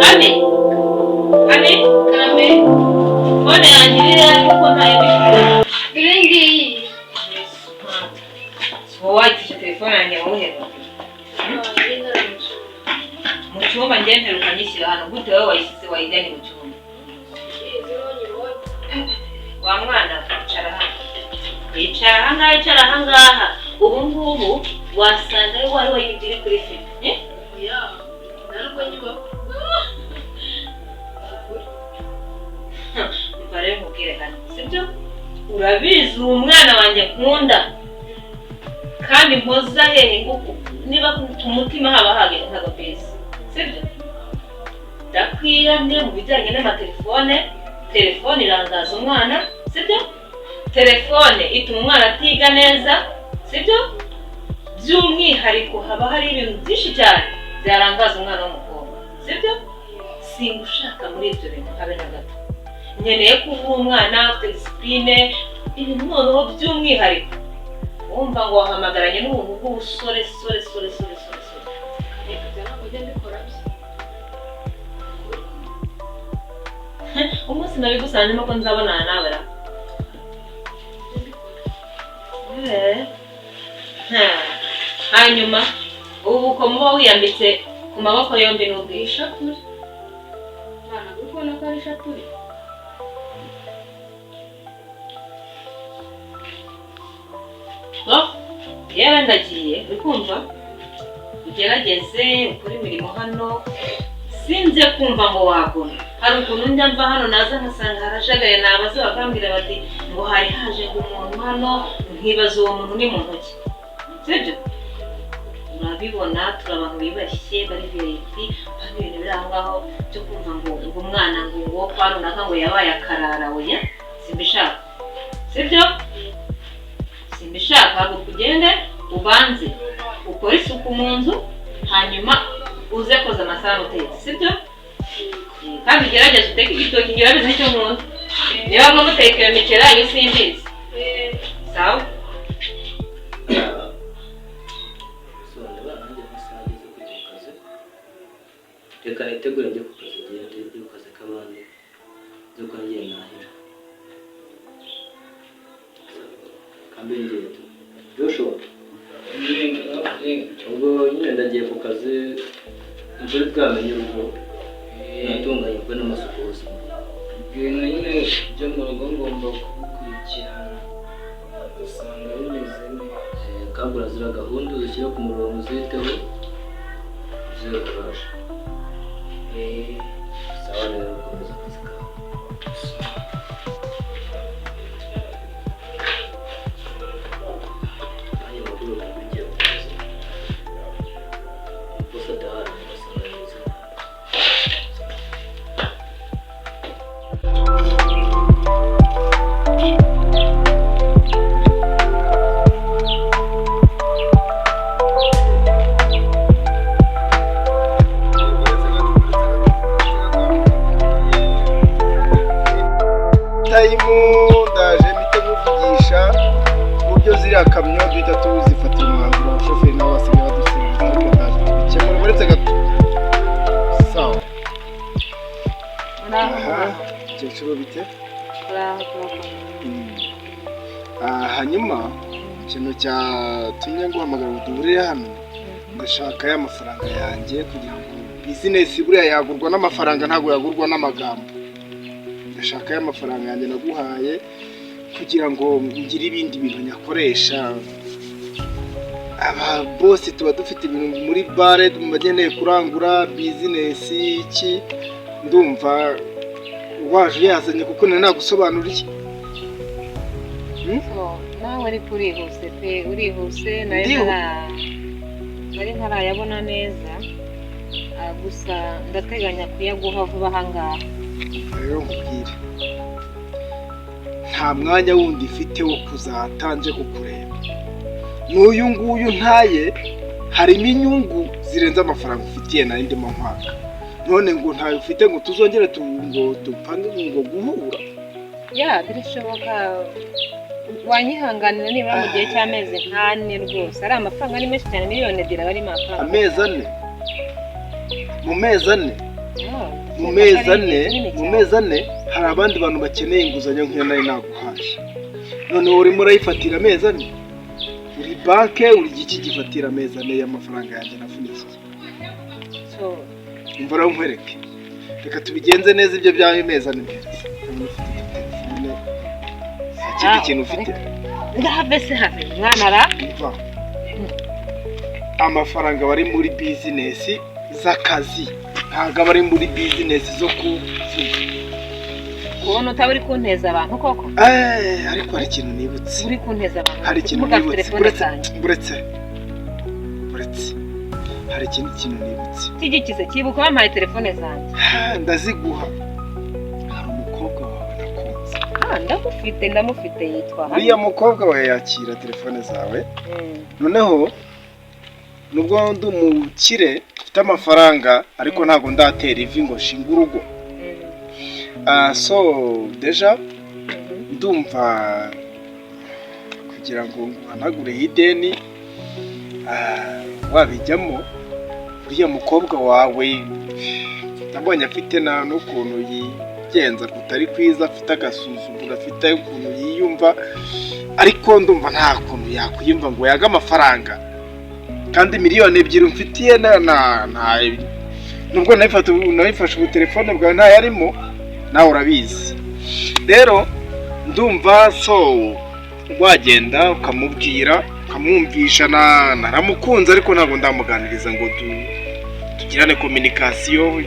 Ane, ane, Karame. Phone yanjye iri hehe kuko ntayo ndi kubona? Dore ngiyi. Wowe wayifashe telefone yanjye mu buhe buryo? Mu cyumba njye mperuka nyishyira hano, gute wowe wayishyize wayijyanye mu cyumba? Wa mwana, icara hano. Icara aha ngaha, icara aha ngaha. Ubu ngubu wasanga ari wari wayibye iri kuri fime. Eh? Oya, nta nubwo nyibaho. Umva rero nkubwire hano, sibyo? Urabizi uwo mwana wanjye nkunda kandi mpoza hehe nguku niba ku mutima haba hagenda nk'agapesi, sibyo? Ndakwiyamye mu bijyanye n'amatelefone. Telefone irangaza umwana, sibyo? Telefone ituma umwana atiga neza, sibyo? By'umwihariko haba hari ibintu byinshi cyane byarangaza umwana w'umukobwa, sibyo? Singushaka muri ibyo bintu habe na gato. Nkeneye ko uba umwana ufite disipurine, ibintu noneho by'umwihariko wumva ngo wahamagaranye n'ubuntu bw'ubusore sore sore sore sore sore. Ibyo ntabwo njya mbikora byo. Umunsi nabigusanzemo ko nzabonana nawe ra. Eh. Ha. Hanyuma ubu uko muba wiyambitse ku maboko yombi n'ubwisha. Ishapure. Mwana, uri kubona ko ari ishapure? No, yewe ndagiye, uri kumva? Ugerageze ukore imirimo hano, sinze kumva ngo wagona. Hari ukuntu njya mva hano naza nkasanga harajagaye, nabaza bakambwira bati ngo hari haje ngo umuntu hano, nkibaza uwo muntu ni muntu ki? Sibyo? Urabibona turi abantu bibashye bari VIP, hano ibintu biri aho ngaho byo kumva ngo ngo umwana ngo uwo kwa runaka ngo yabaye akarara, oya simbishaka. Sibyo? Simbishaka, haguruka ugende ubanze ukore isuku mu nzu, hanyuma uze koza amasahani utetse, sibyo? Kandi ugerageze uteke igitoki, ngira nicyo nkunda. Niba mutekera imiceri yanyu simbizi. Sawa? So ndabona nanjye amasaha ageze kujya ku kazi. Reka nitegure njye ku kazi, ngende njye ku kazi k'abandi, nzi ko ngiye nahira. Kambe ngiye tu. Joshua, ubwo nyine ndagiye ku kazi, imvura bwamenye urugo, natunganye ubwo n'amasuku hose. Ibintu nyine byo mu rugo ngomba kubikurikirana usanga bimeze neza. Kagura ziriya gahunda uzishyire ku murongo uziteho, uzihe kuraje. Sawa rero, komeza akazi kawe. Nanjye amakuru ngiye ku kazi. Umukozi adahari ugasanga bimeze nabi. Tayimu ndaje mpite nkuvugisha uburyo ziriya kamyo duhita tuzifatira umwanzuro, abashoferi nabo basigaye badusimbuza, ariko ndaje tubikemure uretse gato. Sawa. Aha, mukecuru bite? Mm. Ah, hanyuma ikintu cyatumye nguhamagara ngo duhurire hano, ndashaka ya mafaranga yanjye kugira ngo bizinesi buriya yagurwa n'amafaranga, ntabwo yagurwa n'amagambo. Ndashaka ya mafaranga yanjye naguhaye kugira ngo ngire ibindi bintu nyakoresha. Aba bose tuba dufite ibintu muri bare bageneye kurangura bizinesi iki, ndumva waje uyazanye kuko nari nagusobanuriye. Nawe ariko urihuse pe, urihuse. Nari Ndihu- nari ntarayabona neza. Ah, gusa ndateganya kuyaguha vuba aha ngaha. Rero nkubwire, nta mwanya wundi mfite wo kuzatanje kukureba n'uyu nguyu ntaye, harimo inyungu zirenze amafaranga ufitiye nari ndimo nkwaka, none ngo ntayo ufite ngo tuzongere ngo dupange ngo guhura. Ya, birashoboka, wanyihanganira nibura mu gihe cy'amezi nk'ane rwose. Ari amafaranga ari menshi cyane, 2 miliyoni aba ari amafaranga. Amezi 4? Mu mezi 4, mu mezi 4, mu mezi 4 hari abandi bantu bakeneye inguzanyo nk'iyo nari naguhaye. Noneho urimo urayifatira amezi 4, uri banke, uri igiki gifatira amezi 4 y'amafaranga yanjye navunikiye? So Umva rero nkwereke, reka tubigenze neza. Ibyo byaba amezi 4 mpereza. Urabona ufite telefone, nta kindi kintu ufite. Have se, have mwana ra. Umva, amafaranga bari muri bizinesi z'akazi, ntabwo aba ari muri bizinesi zo kuvuga. Kubona utaba uri kunteza abantu koko. Ariko hari ikintu nibutse. Uri kunteza abantu. Hari ikintu Kuvuga nibutse. telefone Uretse, zanjye. uretse, uretse, hari ikindi kintu nibutse. Kigikize cyibuka wampaye telefone zanjye. Ah, ndaziguha. Hari umukobwa wawe nakunze. Ah, ndamufite, ndamufite, yitwa Hano. Uriya mukobwa wawe yakira telefone zawe. Noneho nubwo ndi umukire mfite amafaranga, ariko ntabwo ndatera ivi ngo nshinge urugo. Ah, so déjà ndumva kugira ngo nguhanagure ideni, wabijyamo. Uriya mukobwa wawe nabonye afite na n'ukuntu yigenza kutari kwiza, afite agasuzuguro, afite ukuntu yiyumva, ariko ndumva nta kuntu yakwiyumva ngo yage amafaranga. Kandi 2 miliyoni mfitiye na nubwo nayifashe ubu, telefone bwawe ntayarimo, nawe urabizi. Rero ndumva so wagenda ukamubwira, ukamwumvisha. Na naramukunze, ariko ntabwo ndamuganiriza ngo tugirane communication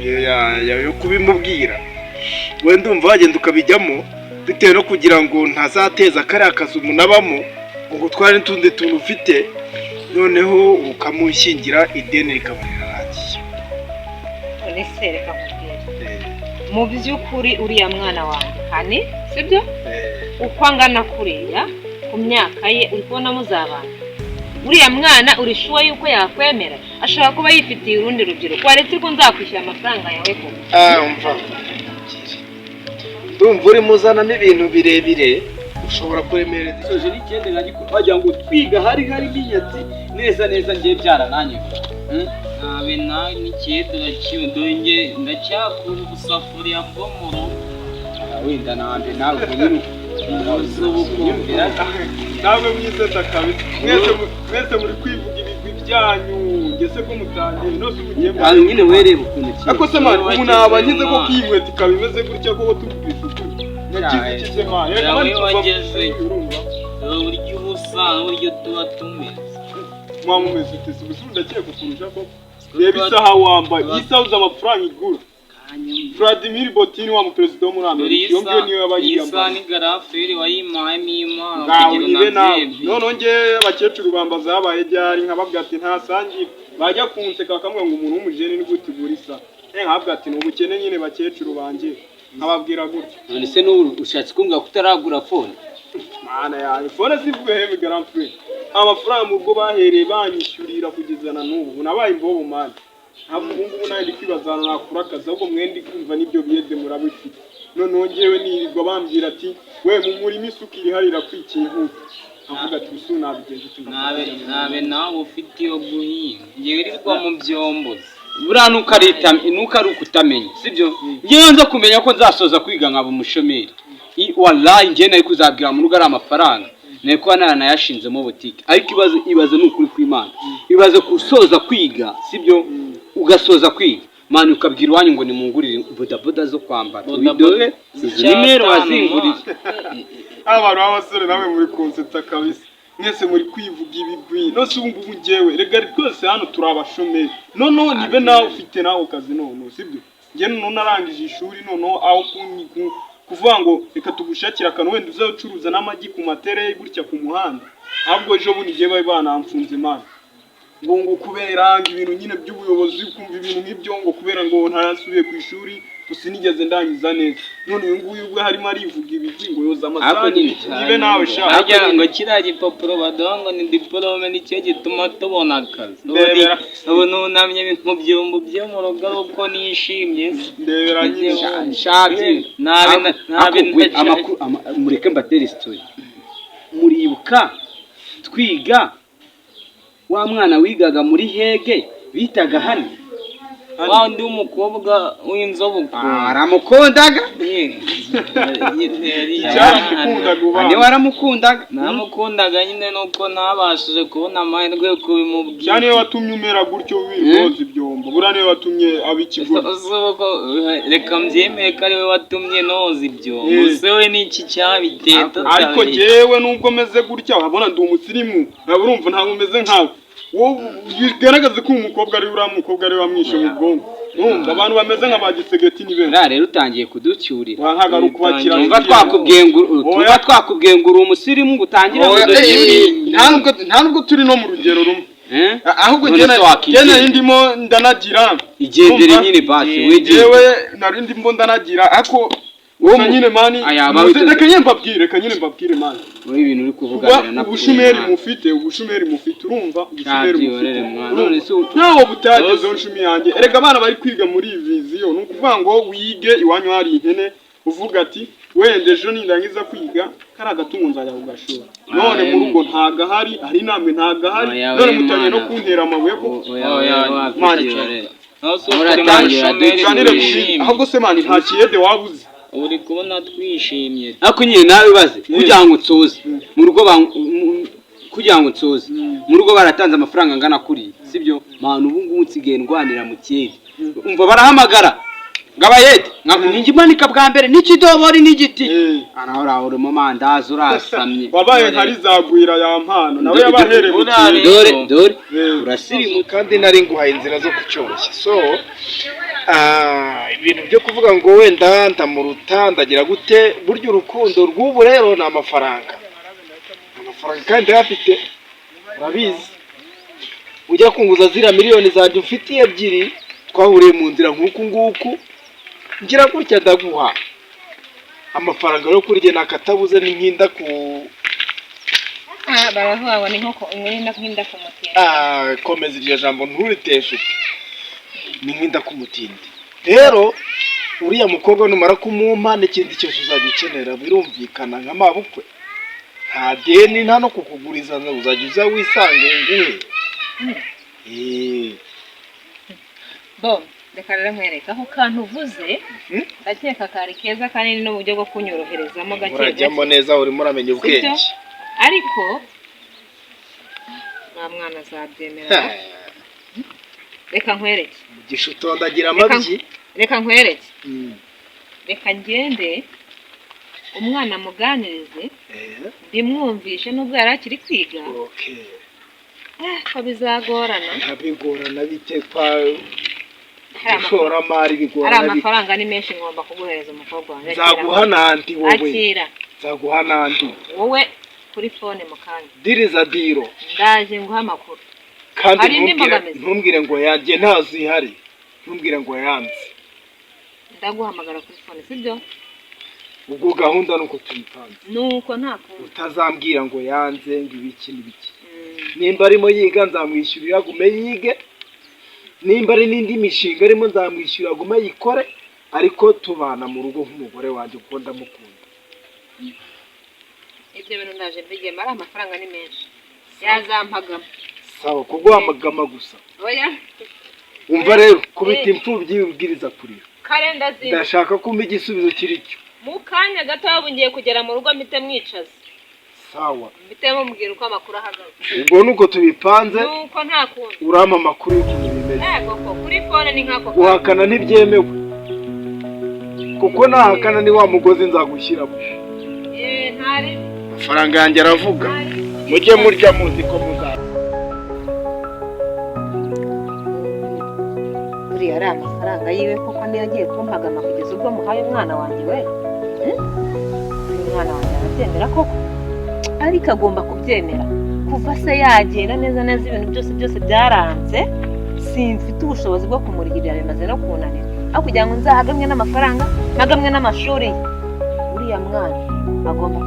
yo kubimubwira. We ndumva wagenda ukabijyamo, bitewe no kugira ngo ntazateza kariya kazi umuntu abamo ngo utware n'utundi tuntu ufite, noneho ukamushyingira, ideni rikaba rirarangiye. None se reka nkubwire, mu by'ukuri uriya mwana wanjye hani, sibyo? Uko angana kuriya, ku myaka ye, uri kubona muzabana? Uriya mwana uri sure yuko yakwemera? Ashobora kuba yifitiye urundi rubyiruko. Waretse ko nzakwishyura amafaranga yawe koko? Ah, umva, ndumva urimo uzanamo ibintu birebire, ushobora kuremereza. Soje n'icyenda nkagikora, wagira ngo twiga hari harimo inyatsi neza neza, ngiye byarananiwe. Nabe nawe n'icyenda urakiwe, dore nge ndacyakura ubusafuriya bwo mu rugo. Wenda nande nawe ubwo nyine unyumvira. Namwe mwisetsa kabisa, mwese mwese muri kwivuga ibigwi byanyu. Ngese ko mutangiye nose ubugiye? Ah, nyine wereba ukuntu kiri. Ariko se man, ubu naba nkize ko iyi nkweto ikaba imeze gutya koko? Tuvugisha ukuri, nakize ikize man, reka Yawe man tuva mu wageze. ishuri, urumva? Dore uburyo uba usa n'uburyo tuba tumeze. Mwa mumeze ute se? Ubu ndakeka kukurusha koko. Reba isaha wambaye, iyi saha uzi amafaranga igura? Vladimir Putin, wa muperezida wo muri Dore Amerika, iyi iyo ngiyo saha, niyo yaba iyi saha yiyambaye. ni garaferi wayimpayemo impano Ngaho kugira nibe nawe. unabyembe. Noneho ngewe abakecuru bambaza habaye ryari, nkababwira ati ntasangiye, bajya kunseka bakamubwira ngo umuntu w'umujene ni gute igura isaha? Nkababwira ati ni ubukene nyine, bakecuru banjye, nkababwira gutyo. None se n'ubu ushatse kumbwira ko utaragura phone? Mana yawe, phone zivuye he, grand frère? Amafaranga mu rugo bahereye banyishyurira kugeza na n'ubu, ubu nabaye imbobo man. Ntabwo ubu ngubu nawe ndi kwibaza ahantu nakura akazi, ahubwo mwende kumva n'ibyo biyede murabifite. Noneho ngewe nirirwa bambwira ati we mu murima isuka iri hariya irakwikiye ihuta, nkavuga ati ubu nabigenza ute? Nabe nabe nawe ufite iyo guhinga, ngewe mu byombo. Buriya nuko ari ukutamenya, sibyo? Ngewe nza kumenya ko nzasoza kwiga nkaba umushomeri, wallahi ngewe nari kuzabwira mu rugo ari amafaranga nari kuba naranayashinzemo butike. Ariko ibaze, ibaze, ni ukuri kw'Imana, ibaze gusoza kwiga, sibyo? Ugasoza kwiga man, ukabwira iwanyu ngo nimungurire bodaboda zo kwambara. Bodaboda dore izi nimero wazinguriye. Abantu b'abasore namwe muri kunsetsa kabisa, mwese muri kwivuga ibigwi. Nose ubu ngubu ngewe rega rwose hano turi abashomeri. Noneho nibe nawe ufite nawe kazi, noneho sibyo? Njye noneho narangije ishuri, noneho aho kuvuga ngo reka tugushakire akantu wenda uzacuruza n'amagi ku matere gutya ku muhanda, ahubwo ejo bundi ngewe bari banamfunze man, ngo kubera ngo ibintu nyine by'ubuyobozi, kumva ibintu nk'ibyo, ngo kubera ngo ntarasubiye ku ishuri, gusa sinigeze ndangiza neza. None uyu nguyu ubwo harimo arivuga ibigwi ngo yoza Ariko amasahani. nyine Nibe nawe sha. Harya ngo kiriya gipapuro baduha ngo ni diporome, nicyo gituma tubona akazi? Ndebera. Ubu nunamye mu byumba byo mu rugo ari uko nishimye. Ndebera nyine. Shabye. Nabe nabe. Ako we, amakuru mureke mbatere story. Muribuka twiga wa mwana wigaga muri hege bitaga hano? Wa undi w'umukobwa w'inzobe ukuntu. Aramukundaga. Cyaramukundaga uba. Niwe waramukundaga. Namukundaga nyine, nuko ntabashije kubona amahirwe yo kubimubwira. Cyane niwe watumye umera gutyo wiroza ibyombo, buriya niwe watumye aba ikigoryi. Reka mbyemere ko ariwe watumye noza ibyo. Eh. Gusa we n'iki cyabiteye? Ariko jyewe nubwo meze gutya, urabona ndi umusirimu, ntabwo urumva, ntabwo meze nkawe. Wowe bigaragaze ko uyu mukobwa ari uriya mukobwa ari we wamwishe mu bwonko. Urumva abantu bameze nka ba gisegeti ni benshi. Buriya rero utangiye kuducyurira. Wa ntabwo ari ukubakira. Tumva twakubwiye ngo uri umusirimu ngo utangire Oya, kuducyurira. nta nubwo turi no mu rugero rumwe. Eh? Ahubwo None njye se wakwigendera? njye nari ndimo ndanagira. Igendere Urumva? nyine basi, wigende. Yewe, nari ndimo ndanagira, ariko Wowe gusa nyine man. Aya, bawe Reka nyine mbabwire man. Wowe ibintu uri kuvuga Kuba biranapfuye, ubushumeri mwana. mufite, ubushumeri mufite, urumva, ubushumeri Cyabyihorere, mufite, mwana. urumva? None se Ntaho butagezeho, nshumi yanjye. Erega abana bari kwiga muri iyi vision, ni ukuvuga ngo wige iwanyu hari ihene, uvuga ati wenda ejo nindangiza kwiga kari agatungo nzajya kugashora. None mu rugo ntagahari, ari namwe ntagahari. Oya, None we, mutangiye no mwana. kuntera amabuye ko Oya, oya, Mwana. wabyihorere. Uratangira. Tuganire ku bindi. Ahubwo se man, nta kiyede waba uzi? Uri kubona twishimye. Ariko nyine nawe ibaze, kugira ngo nsoze mu rugo kugira ngo nsoze mu rugo baratanze amafaranga angana kuriya, sibyo man? Ubu ngubu nsigaye ndwanira mu kiyede. Umva, barahamagara ngo abayede, ninjye imanika bwa mbere n'ikidobori n'igiti. Arahora urimo mandazi, urasamye. Wabaye nka Rizagwira ya mpano nawe yabahereye mu Buriya kiyede. Dore dore. Urasirimu kandi nari nguhaye inzira zo kucyoroshya. So ibintu byo kuvuga ngo wenda ndamuruta, ndagira gute, burya urukundo rw'ubu rero ni amafaranga, amafaranga kandi ndayafite, urabizi. Ujya kunguza ziriya miliyoni zanjye ufitiye ebyiri, twahuriye mu nzira nk'uku nguku, ngira gutya ndaguha amafaranga. Yo kuri jye nakatabuze n'inkinda ku Ah, baravuga ngo ni nko nk'inda ku mutindi. Ah, komeza iryo jambo, nturiteshuke, ni nk'inda k'umutindi. Rero uriya mukobwa numara kumumpa n'ikindi cyose uzajya ukenera, birumvikana nka mabukwe, nta deni, nta no kukuguriza, uzajya uza wisange nguhe. Bo, reka rero nkwereke aho kantu uvuze. Ndakeka kari keza kandi n'uburyo bwo kunyoroherezamo gake gake. Urajyamo neza, urimo uramenya ubwenge. Ariko nta mwana azabyemera. Reka nkwereke. Mugisha utondagira amabyi. Reka nkwereke. Reka ngende umwana muganirize, mbimwumvishe nubwo yari akiri kwiga. Ko bizagorana. Ntabigorana bite kwa Hari ishoramari? hari Bigorana bite? Amafaranga ni menshi, ngomba kuguhereza umukobwa wanjye. Nzaguha n'andi wowe. Akira. Nzaguha n'andi. Wowe kuri phone mu kanya. Diriza diro. Ndaje nguha amakuru. Kandi Hari indi ntumbwire mbogamizi? Ntumbwire ngo yanjye ntazihari, ntumbwire ngo yanze. Ndaguhamagara kuri phone, sibyo? Ubwo gahunda nuko tuyipanze. Nuko nta kundi. Utazambwira ngo yanze, ngo ibiki n'ibiki. Nimba arimo yiga nzamwishyurira agume yige, nimba ari n'indi mishinga arimo nzamwishyurira agume ayikore, ariko tubana mu rugo nk'umugore wanjye kuko ndamukunda. Ibyo bintu ndaje mbigema, ari amafaranga ni menshi yazampagama. Sawa, kuguhamagama gusa. Oya. Umva rero, kubita imfubyi ubwiriza kurira. Kare ndazinda. Ndashaka kumva igisubizo kiri cyo. Mu kanya gato ubu ngiye kugera mu rugo mpite mwicaza. Sawa. Mpite mubwira uko amakuru ahagaze. Ubwo nuko tubipanze. Nuko nta kundi. Urampa amakuru y'ukuntu bimeze. Yego, ko kuri phone ni nk'ako kanya. Guhakana ntibyemewe, kuko nahakana ni wa mugozi nzagushyiramo. Eh, ntari. Amafaranga yanjye aravuga, mujye murya muzi ko muzaza. Buriya ari amafaranga yiwe koko niyo agiye kumpagama kugeza ubwo muhaye umwana wanjye we? Uyu mwana wanjye arabyemera koko? Ariko agomba kubyemera. Kuva se yagenda neza neza, ibintu byose byose byaranze, simfite ubushobozi bwo kumurihirira, bimaze no kunanira. Aho kugira ngo nzahagamwe n'amafaranga mpagamwe n'amashuri ye, uriya mwana agomba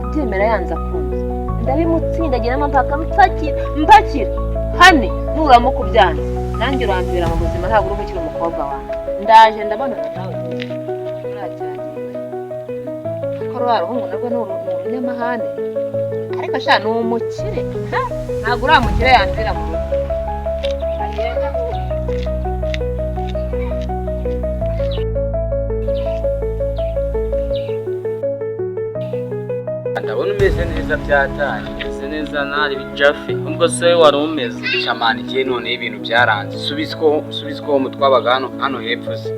kubyemera yanze akunze. Ndabimutsindagiramo mpaka mpakira mpakira hane. Nuramuka ubyanze nanjye urambwira mu buzima, ntabwo uri gukira umukobwa wanjye. Ndaje ndabonana nawe uracyagiwe, kuko ruriya ruhungu narwo ni urunyamahane, ariko sha ni umukire. Ha! Ntabwo uriya mukire yambwira mu rugo. Agenda. Meze neza byatanye. Meze neza ntari bijafe. Ubwo se wari umeze? Shamani igihe none ibintu byaranze. Subiza ko mu twabaga hano hepfo se.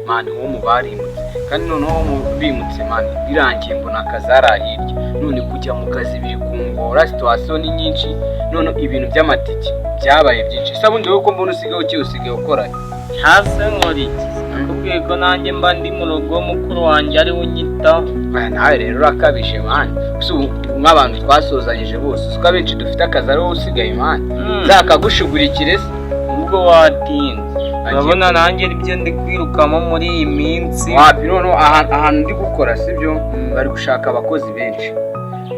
Man ho mu barimutse. Kandi noneho mu bimutse man birangiye mbona akazi ari hirya. None kujya mu kazi biri kungora, situation ni nyinshi. None ibintu by'amatike byabaye byinshi. Sabundi wowe ko mbona usigaye ukiye usigaye ukora. Hase nkora iki? Nakubwiye ko nanjye mba ndi mu rugo mukuru wanjye ari unyitaho. Nawe rero urakabije man. Nk'abantu twasozanyije bose uko abenshi dufite akazi ari wowe usigaye man. Nzakagushugurikire se ubwo watinze. Urabona nanjye ibyo ndi kwirukamo muri iyi minsi. Wapi noneho ahantu ndi gukora sibyo bari gushaka abakozi benshi.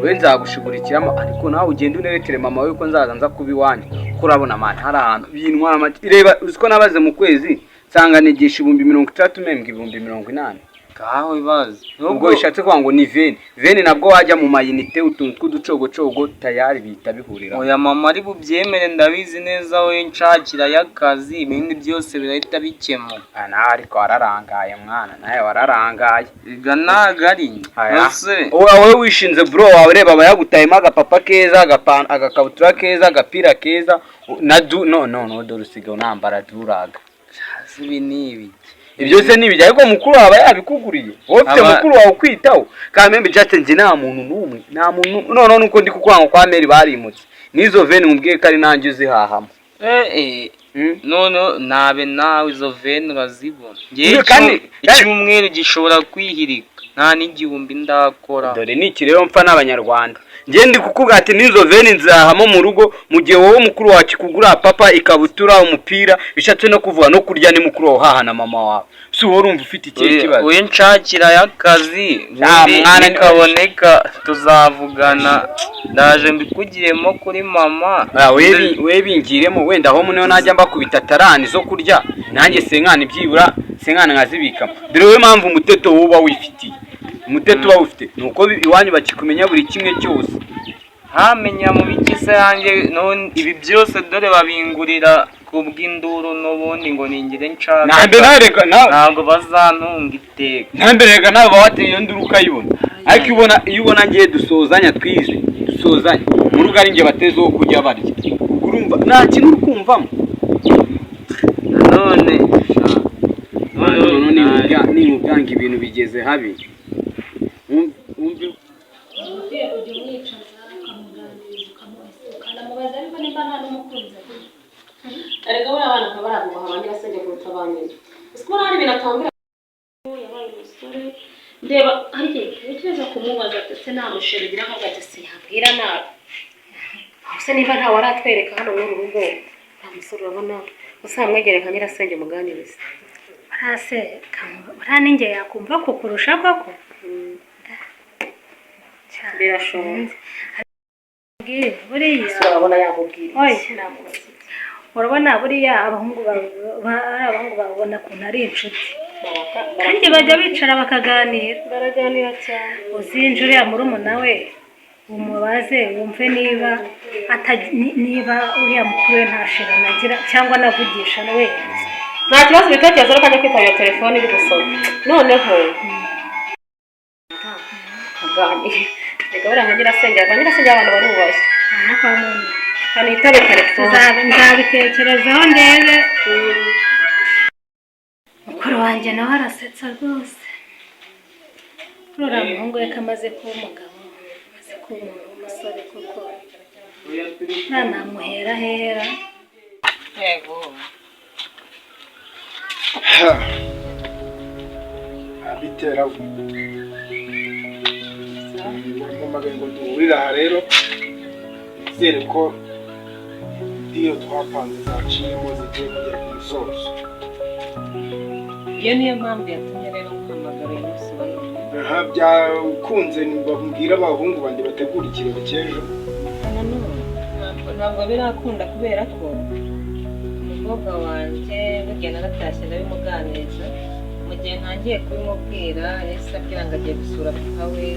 We nzagushugurikiramo ariko nawe ugenda unerekere mama we ko nzaza nza kuba iwanyu. Kuko urabona man hari ahantu bintwara amati. Reba uziko nabaze mu kwezi nsanga nigisha 60,000 membwe 80,000. Kawe bazi. Ubwo bishatse kuvuga ngo ni veni. Veni nabwo wajya mu mayinite utuntu tw'uducogocogo tayari bihita bihurira. Oya mama ari bubyemere ndabizi neza we nshakira y'akazi ibindi byose birahita bikemuka. Nawe ariko wararangaye mwana, nawe wararangaye. Iga nagari. Ese wowe wishinze bro wawe reba abayagutayemo agapapa keza, agakabutura keza, agapira keza na du no no no dore usigaye unambara duraga. Ibi ni ibi. Ibyo se nibijya ariko mukuru wawe yabikuguriye. Wowe ufite mukuru wawe ukwitaho. Kamembe just nje nta muntu n'umwe. Nta muntu no nuko ndi kukwanga kwa Mary barimutse. Nizo veni mubwiye ko ari nanjye uzihahamo. None nabe nawe izo veni urazibona. Ngiye icyumweru gishobora kwihirika. Nta n'igihumbi ndakora. Dore niki rero mpfa n'abanyarwanda. Ngiye ndi kukubwira ati nizo veni nzahamo mu rugo mu gihe wowe mukuru wacu kugura papa ikabutura umupira bishatse no kuvuga no kurya ni mukuru wawe hahana mama wawe. Si wowe urumva ufite ikihe kibazo? Uye nshakira y'akazi nikaboneka tuzavugana ndaje mbikugiremo kuri mama. We bingiremo wenda aho muneho najya mbakubita tarani zo kurya nanjye senkana ibyibura senkana nkazibikamo. Dore we mpamvu umuteto wowe uba wifitiye. Umuteto uba ufite nuko iwanyu bakikumenya buri kimwe cyose. Hamenya mu bikise yanjye none ibi byose dore babingurira kubw'induru n'ubundi ngo ningire nshaka. Ntabwo bazantunga iteka. Ntambe rega nawe bawateye iyo nduru ukayibona. Ariko ubona iyo ubona ngiye dusozanya twize dusozanya mu rugo ari ngiye batezeho kujya barya. Urumva nta kintu uri kumvamo. None ni ubwanga ibintu bigeze habi. Erega buriya abana nkaba barabubaha ba nyirasenge kuruta ba nyina. Uzi ko hari ibintu atambwira yabaye umusore ndeba hari igihe ntekereza kumubaza ndetse nta mushere ugira nkavuga ati siyabwira nabi. Gusa niba ntawe aratwereka hano muri uru rugo nta musore urabona uzamwegere nka nyirasenge muganirize. Ase buriya ninjye yakumva kukurusha koko. Birashoboka. Buriya urabona yamubwira. Urabona buriya abahungu babona ukuntu ari inshuti kandi bajya bicara bakaganira. Baraganira cyane. Uzinje uriya murumuna we umubaze wumve niba niba uriya mukuru we ntashirana agira cyangwa anavugisha we. Nta kibazo ibitekerezo ariko ajya kwitabira telefone iri gusoma. Noneho aganira. Reka buriya nka nyirasenge abantu barubashye. Hano yitabe telefone. Nzabitekerezaho ndebe. Mukuru wanjye nawe arasetsa rwose. Uriya muhungu we kamaze kuba umugabo, amaze kuba umusore koko. Nanamuhera hera. Yego. Abitera mpamagaye ngo duhurire aha rero nizere ko iyo twapanze zaciyemo zigiye kugera ku musozo. Iyo niyo mpamvu yatumye rero guhamagara uyu munsi wa none. Aha byakunze babwira abahungu banjye bategura ikirori cy'ejo. Ntabwo birakunda kubera ko umukobwa wanjye burya naratashye ndabimuganiriza. Mu gihe ntangiye kubimubwira yahise ambwira ngo agiye gusura papa we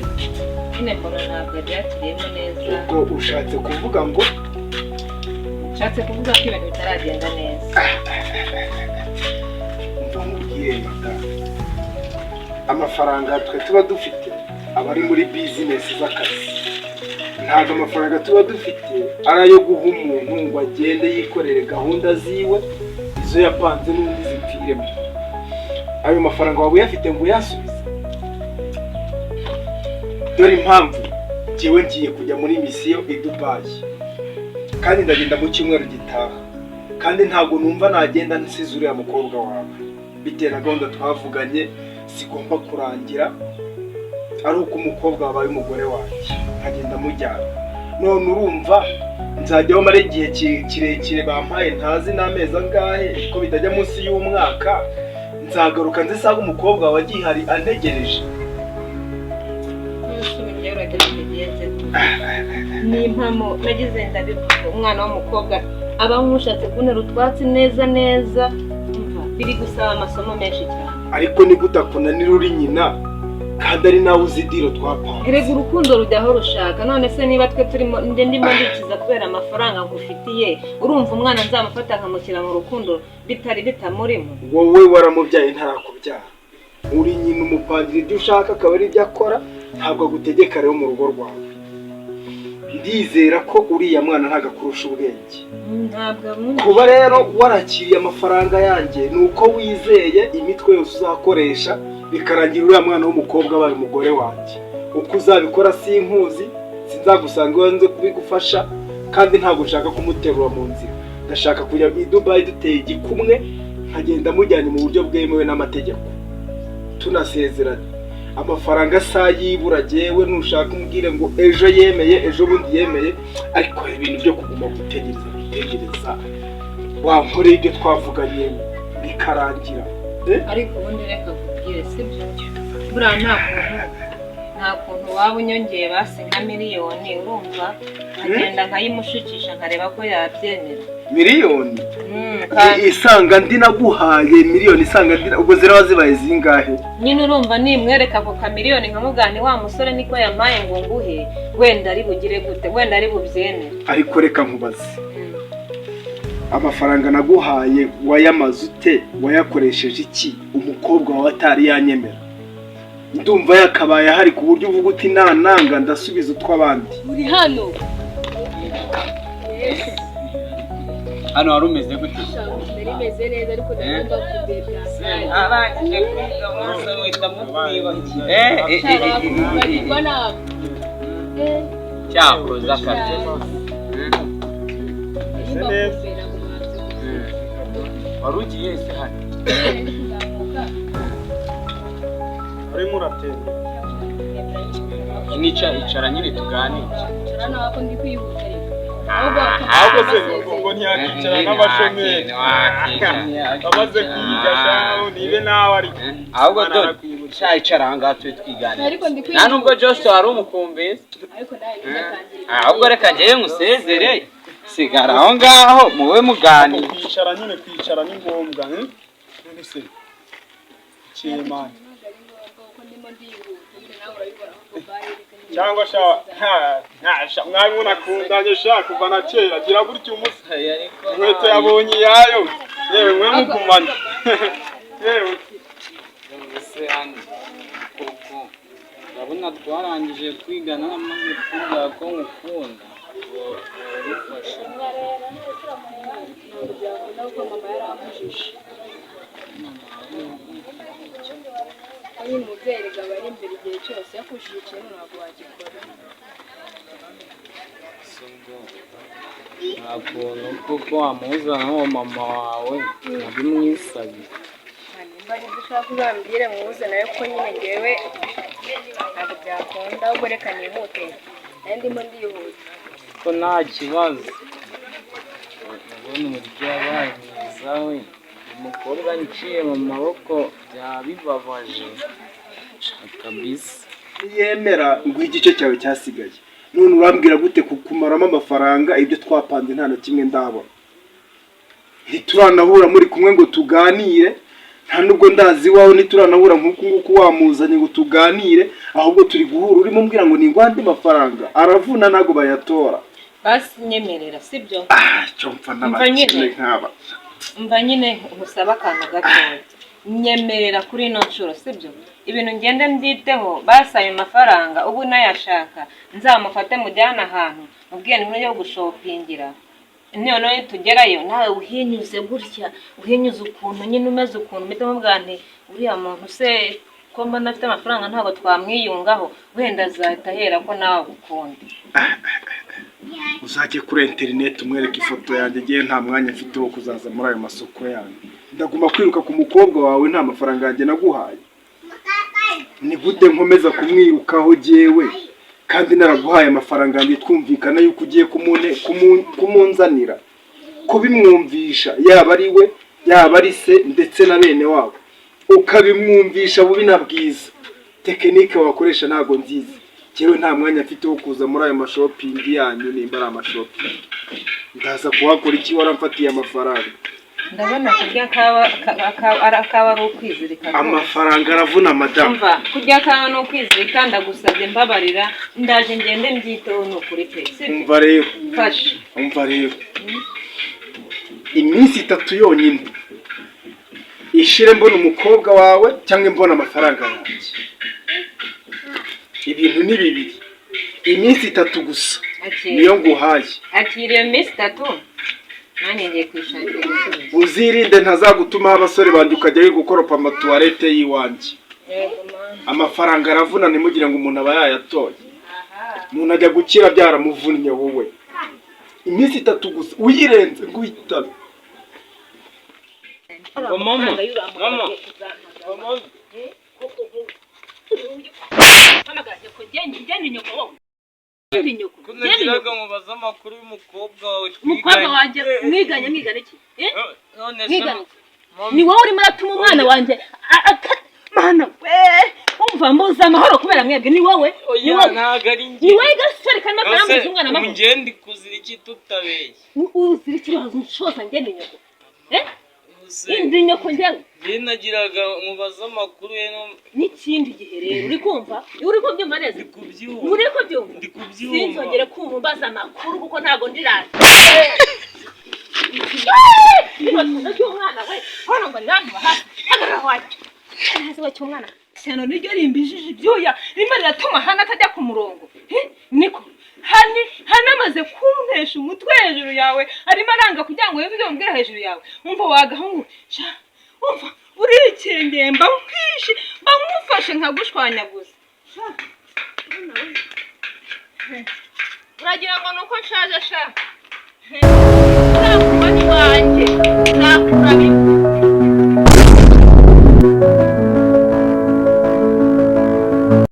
nyine mbona ntabwo abyakiriyemo neza. Ubwo ushatse kuvuga ngo Nshatse kuvuga ko ibintu bitaragenda neza. Umva nkubwiye madamu, amafaranga twe tuba dufite aba ari muri bizinesi z'akazi. Ntabwo amafaranga tuba dufite ari ayo guha umuntu ngo agende yikorere gahunda ziwe, izo yapanze n'undi zipfiremo. Ayo mafaranga waba uyafite ngo uyasubize? Dore impamvu njyewe ngiye kujya muri mission i Dubayi, kandi ndagenda mu cyumweru gitaha, kandi ntabwo numva nagenda nsize uriya mukobwa wawe, bitewe na gahunda twavuganye zigomba kurangira ari uko umukobwa wabaye umugore wanjye, nkagenda mujyana. None urumva nzajyaho mara igihe kirekire bampaye, ntazi n'amezi angahe, ko bitajya munsi y'umwaka. Nzagaruka nzisanga umukobwa wawe agihari antegereje. Ni impamo nagize, ndabivuga, umwana w'umukobwa aba nk'ushatse kuntera utwatsi neza neza. Umva, biri gusaba amasomo menshi cyane. Ariko ni gute akunanira uri nyina, kandi ari nawe uzi deal twapanze? Erega urukundo rujya aho rushaka. None se niba twe turimo, njye ndimo ndikiza kubera amafaranga ngufitiye, urumva umwana nzamufata nkamushyira mu rukundo bitari bitamurimo? Wowe waramubyaye ntarakubyara, uri nyina, umupangira ibyo ushaka akaba ari ibyo akora, ntabwo agutegeka. Rero mu rugo rwawe ndizera ko uriya mwana ntabwo akurusha ubwenge. Ntabwo. Kuba rero warakiriye amafaranga yanjye ni uko wizeye imitwe yose uzakoresha bikarangira uriya mwana w'umukobwa abaye umugore wanjye. Uko uzabikora sinkuzi, sinzagusanga iwawe nze kubigufasha, kandi ntabwo nshaka kumuterura mu nzira. Ndashaka kujya i Dubayi duteye igikumwe, nkagenda mujyanye mu buryo bwemewe n'amategeko, tunasezeranye. Amafaranga asa yibura, jyewe nushaka umbwire ngo ejo yemeye, ejo bundi yemeye, ariko ibintu byo kuguma gutegereza gutegereza, wankoreye ibyo twavuganye bikarangira. Ariko ubundi reka nkubwire, sibyo? Buriya nta kuntu waba unyongeye basi nka miliyoni, urumva nkagenda nkayimushukisha, nkareba ko yabyemera? Miliyoni? Kandi Isanga ndi naguhaye miliyoni, isanga ndi ubwo ziraba zibaye zingahe? Nyine urumva nimwereka ako kamiliyoni, nkamubwira ni wa musore niko yampaye ngo nguhe, wenda ari bugire gute, wenda ari bubyemere. Ariko reka nkubaze, amafaranga naguhaye wayamaze ute? Wayakoresheje iki umukobwa wawe atari yanyemera? Ndumva yakabaye ahari ku buryo uvuga uti nananga ndasubiza utw'abandi. Uri hano? Hano wari umeze gute? Nari meze neza, ariko ndagomba kubebya. Arangije kwiga mwese muhita mutwibagira. Bagirwa nabi. Cyakoze akabya. Neza. Wari ugiye se hano? Urimo uratembera? Nica icara nyine tuganire. Icara nawe ko ndi kwihuta reka. Ahubwo se ngo ntiyakicara n'abashomeri bamaze kwiga shaho, nibe nawe ariko. Ahubwo dore sha, icara aha ngaha tube twiganira. Ariko ndi Nta kwihuta. nubwo Joshua wari umukumbi. Ariko nawe ntugatangire. Ahubwo reka njyewe musezere, sigara aho ngaho mube muganira. Kwicara nyine, kwicara ni ngombwa, eh? None se Chimani Kuko ndimo ndihuta nyine, nawe urabibona ko bayi. Cyangwa sha ha ha sha, mwari munakundanye sha kuva na kera, gira gutya umunsi inkweto yabonye iyayo, yewe mwe mugumane yewe. Se hano koko urabona twarangije kwiga, naramaze kubwira ko ngukunda, wabifashe. Ntabwo byakunda kuko mama yarambujije. Ko nyine umubyeyi erega aba ari imbere igihe cyose, yakushije ikintu ntabwo wagikora. Si ubwo nta kuntu koko wamuzana uwo mama wawe abimwisabye? Nimba ari ibyo ushaka uzambwire muhuze nawe, kuko nyine ngewe ntabwo byakunda. Ahubwo reka nihute, nayo ndimo ndihuta. Ko nta kibazo, ubona uburyo yabaye mwiza we, umukobwa nciye mu maboko byaba bibabaje kabisa. Yemera ngo igice cyawe cyasigaye. None urambwira gute kukumaramo amafaranga, ibyo twapanze nta na kimwe ndabona? Ntituranahura muri kumwe ngo tuganire, nta nubwo ndazi iwawe, ntituranahura nk'uku nguku wamuzanye ngo tuganire. Ahubwo turi guhura urimo umbwira ngo ni andi mafaranga, aravuna ntabwo bayatora. Basi nyemerera, sibyo? Ah, cyo mpfa Umva n'abakire nyine. nk'aba. Mva nyine nkusaba akantu gatoya. Nyemerera kuri ino nshuro, sibyo? Ibintu ngende mbyiteho, basaye amafaranga ubu nayashaka, nzamufate mujyane ahantu mubwiye ni yo gushopingira. Noneho nitugerayo nawe uhinyuze gutya, uhinyuze ukuntu nyine umeze ukuntu, mpite mubwira nti uriya muntu se ko mbona afite amafaranga ntabwo twamwiyungaho, wenda azahita ahera ko nawe agukunda. Uzajye kuri interineti umwereke ifoto yanjye. Ngewe nta mwanya mfite wo kuzaza muri ayo masoko yanyu. Ndaguma kwiruka ku mukobwa wawe nta mafaranga yanjye naguhaye? Ni gute nkomeza kumwirukaho jyewe kandi naraguhaye amafaranga yanjye, twumvikana yuko ugiye kumunzanira, kubimwumvisha, yaba ari we, yaba ari se, ndetse na bene wabo, ukabimwumvisha bubi na bwiza? Technique wakoresha ntabwo nziza. Njyewe nta mwanya mfite wo kuza muri ayo mashopping yanyu. Nimba ari amashopping, ndaza kuhakora iki waramfatiye amafaranga? Ndabona kurya kawa kawa ari ukwizirika rwose. Amafaranga aravuna, madamu. Umva, kurya kawa ni ukwizirika. Ndagusabye mbabarira, ndaje ngende mbyiteho, ni ukuri pe, sibyo? Umva rero. Mfashe. Umva rero, iminsi 3 yonyine ishire mbona umukobwa wawe cyangwa mbona amafaranga yanjye. Ibintu ni bibiri, iminsi 3 gusa. Akira. Niyo nguhaye. Akira iyo minsi 3, nanjye ngiye kwishakira igisubizo. Uzirinde ntazagutumaho abasore banjye ukajya wiga gukoropa amatuwarete y'iwanjye. Yego mama. Amafaranga aravuna, ntimugire ngo umuntu aba yayatoye. Umuntu ajya gukira byaramuvunnye. Wowe iminsi 3 gusa, uyirenze nguhitane. Ngo mama, mama, mama. Ko nagiraga mubaze amakuru y'umukobwa wawe Umukobwa twiganye. wanjye mwiganye? Mwigana iki? Eh? None se Mwigana iki? mama, Ni wowe urimo uratuma umwana wanjye mana we, umva, mbuze amahoro kubera mwebwe. Ni wowe, ni Oya, wowe. ntabwo ari njye. Ni wowe gasore karimo karambuza None umwana amahoro. ngende kuzira iki tutabeshya? Uzira ikibazo nshoza ngende nyoko, eh? Use, Indi nyoko njyewe. Njye nagiraga mubaze amakuru ye no N'ikindi gihe rero, uri kumva? Uri kubyumva neza? Ndi kubyumva. Uri kubyumva? Ndi kubyumva. Sinzongere kumva umbaza amakuru kuko ntabwo ndirara cy'umwana we hano ngo nandi hafi hagarara wanjye hasi we cy'umwana. Ishyano niryo rimbijije ibyuya, rimwe riratuma hano atajya ku murongo. Eh, niko hani hano amaze kuntesha umutwe hejuru yawe, arimo aranga kugira ngo yumve ibyo mubwira hejuru yawe. Umva wagahungu sha, umva, urikengeye, mba nkwishe, mba nkufashe nkagushwanyaguza. Sha, mwana we. Uragira ngo ni uko nshaje sha? Nakubona iwanjye.